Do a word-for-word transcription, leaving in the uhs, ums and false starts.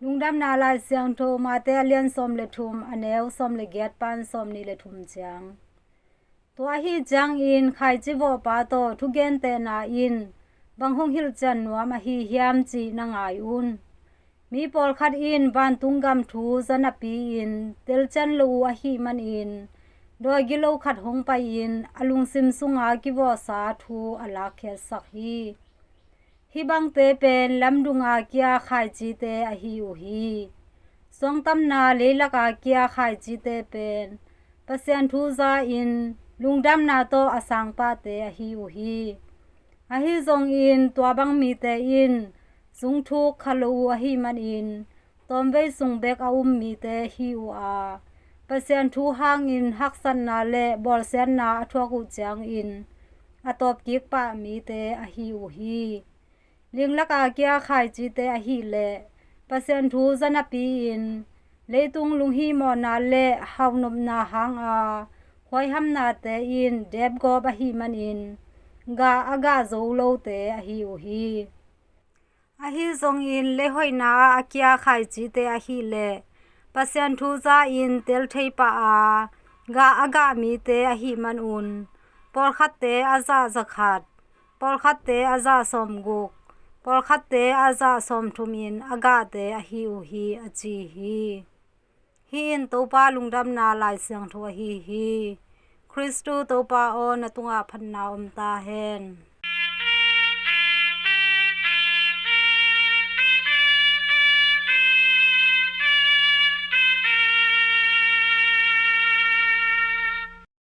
Lungdamna Lai Siangtho Mate a lian sawm le thum, a neu sawm le giat pan sawm nih le thum ciang. Tua ahi ciangin khaici vawhpa tawh thugentehna in bang hong hilhcian nuam ahi hiam cih na ngai un. Mi pawlkhat in vantung gam thu za napi-in telcian lo uh ahih manin dawi gilo khat hong pai-in a lungsim sunga kivawhsa thu a lakkhiatsak hi. Hih bangte pen lamdunga kia khaicite ahi uh hi. Suangtamna leilaka kia khaicite pen Pasian thu za-in lungdamna tawh a sangpahte ahi uh hi. Ahi zongin tua bang mite in zungthuk kha lo uh ahih manin tawmvei sung bek a um mite hi uh a, Pasian thu hangin haksatna le bawlsiatna a thuak uh ciangin a tawpkik pah mite ahi uh hi. Linglaka kia khaicite ahih leh Pasian thu za napi-in leitung lunghihmawhna le haunopna hanga huaihamnate in depgawp ahih manin gah a gah zo lote ahi uh hi. Ahi zongin leihoihna ah a kia khaicite ahih leh Pasian thu za-in tel thei pah a, gah a gah mite ahih manun pawlkhatte a zah za khat, pawlkhatte a zah sawmguk, pawlkhatte a zah sawmthum in a gahte ahi uh hi, a ci hi. Hih in Topa Lungdamna Lai Siangtho ahi hi. Khristu Topa aw, na tungah phatna om ta hen.